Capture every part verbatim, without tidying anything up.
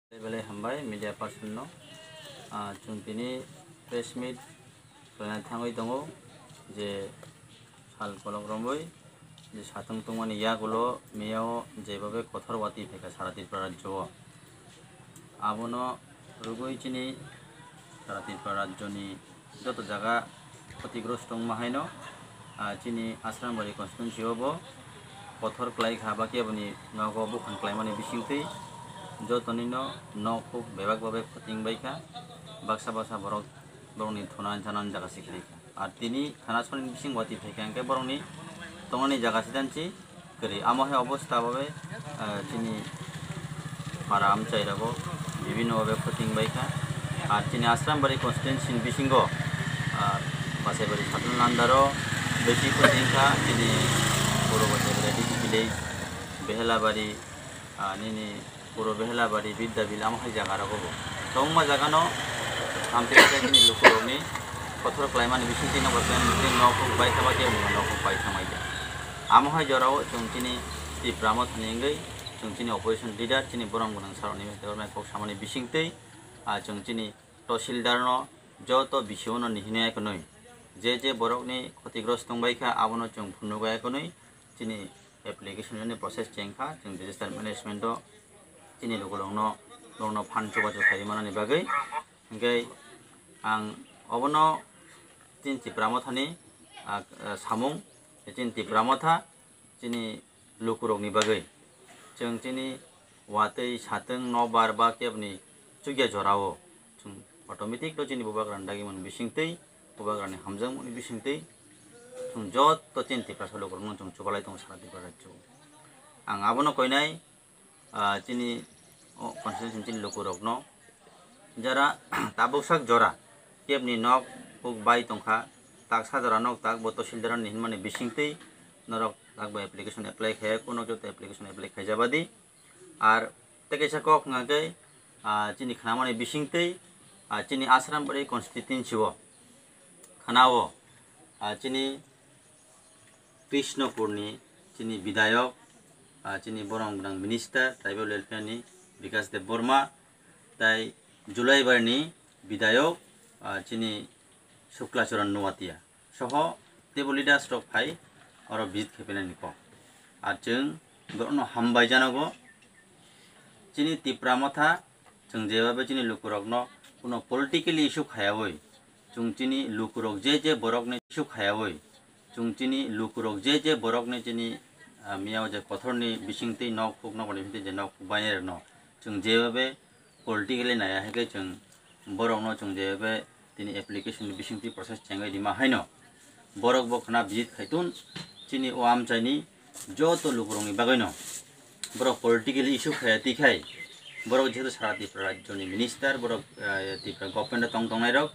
Belai belai hambai media person no. Ah, chwng tini press meet khlaina thangwi tongo je sal kolok romwi je satung tongmani yagulo miyao jebabe kothor watwi phaikha sara Tripura rajyo o. Abono rwgwi chini sara Tripura rajyoni joto jaga khotigrosto wngma haino, ah, chini Asrambari constituency o bo kothor khlai kha, ba keboni nogo buphang khlaimani bisingtwi jotonino nok huk bebak babe khoting bai kha, baksa baksa borok borokni thuna chanani jaga se khlai kha. Ar tini khana soni bising watwi phai kha, hwnkhe borokni tongnani jaga sidansi kwrwi. Amo hai obostha babe, ah, chini para amchai rogo bibhinno babe khoting bai kha. Ar chini Asrambari constituency ni bisingo, ah, Basaibari Satul Nandaro besi khoting kha, chini Puro Basaibari D C village, Behelabari, ah, nini Puro Behelabari, Bidya Bil, amo hai jaga rogo bo. Tongma jaga no amtwi khe chini lukurokni kothor khlaimani bisingtwi no bo tei nok huk bai kha, ba kebo nok huk bai kha mai kha. Amo hai jorao chwng chini Tipra Mothani wngwi chwng chini opposition leader, chini borok gwnang sarokni mithai kok samani bisingtwi, ah, chwng chini Tahsildar no joto B C O no nihini ya kwnwi, je je borokni khotigrosto wng bai kha, abono chwng phunuk ya kwnwi chini application ni process cheng kha, chwng disaster management o chini lukurokno, borokno phan chubachu khai manani bagwi. Hwnkhe ang obono chini Tipra Mothani, ah, ah, samung, chini Tipra Motha, chini lukurokni bagwi. Chwng chini watwi satwng nobar ba keboni chukya jorao chwng automatic no chini bubagrani dagimani bisingtwi, bubagrani hamjakmani bisingtwi chwng joto chini Tiprasa lukurokno chwng chubalai tongo sara Tripura rajyo. Ang abono koinai, ah, chini o constituency chini lukurokno jara tabuksak jora kebni nok huk bai tongkha, taksa jora nok tak bo Tahsildar ni hinmani bisingtwi norok tak bo application apply khaya, kuno joto application apply khaijabadi. Ar tei kaisa kok hwnkha khe, ah, chini khnamani bisingtwi, ah, chini Asrambari constituency o khana o, ah, chini Krishnapurni chini bidayok, ah, chini borok gwnang minister tribal welfare ni Bikash Debbarma, tai Julaibarni bidayok, ah, chini Shukla Charan Noatia soho teibo leaders rok phai oro visit khe phainani kok. Ar chwng borokno hambai janogo. Chini Tipra Motha chwng jebabe chini lukurokno kuno politically issue khayawi, chwng chini lukurok je je borokni issue khayawi, chwng chini lukurok je je borokni chini, ah, miyao je kothorni bisingtwi nok huk, nokni bisingtwi je nok huk bainai rokno chwng jebabe politically naiya hai khe chwng borokno chwng jebabe tini application ni bisingtwi process chengwi rima haino borok bo khna visit khaitun chini o amchaini joto lukurokni bagwino borok politically issue khaya twi khai borok jehetu sara Tripura rajyoni minister, borok, eh, Tripura government o tong tongnai rok,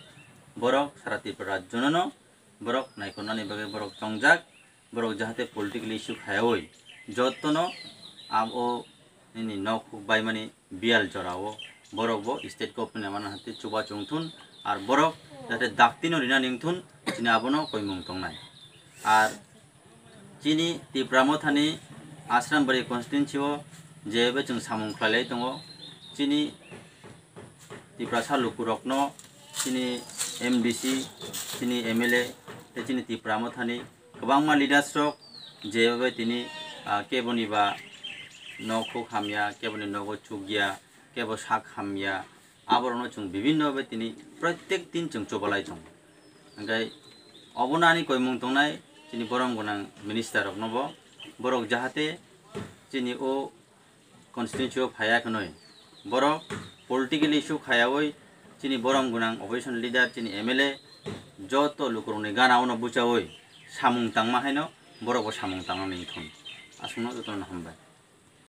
borok sara Tripura rajyono no borok naikolnani bagwi borok chongjak, borok jahate politically issue khayawi jotono abo nini nok huk baimani biyal jorao borok bo state government ni amano hati chuba chungthun, ar borok jahate daktino rina ningthun, chini abono koimung tongnai. Ar chini Tipra Mothani Asrambari constituency o jebe chwng samung khlailai tongo, chini Tiprasa lukurokno chini M D C, chini M L A tei chini Tipra Mothani kwbangma leaders rok jebe tini, ah, keboni ba nok huk hamya, keboni nogo chukya, kebo sak hamya, aborokno chwng bibhinno bhabe tini protek din chwng chubalai tongo. Hwnkhe obono ani koimung tongnai chini borom gwnang minister rokno bo, borok jahate chini o constituency o phaiya khnoi. Borok politically issue khayawi chini borom gwnang opposition leader, chini M L A, joto lukurokni gana ono buchawi samung tangma haino borok bo samung tangna nini thun. Aswkno jotono hambai.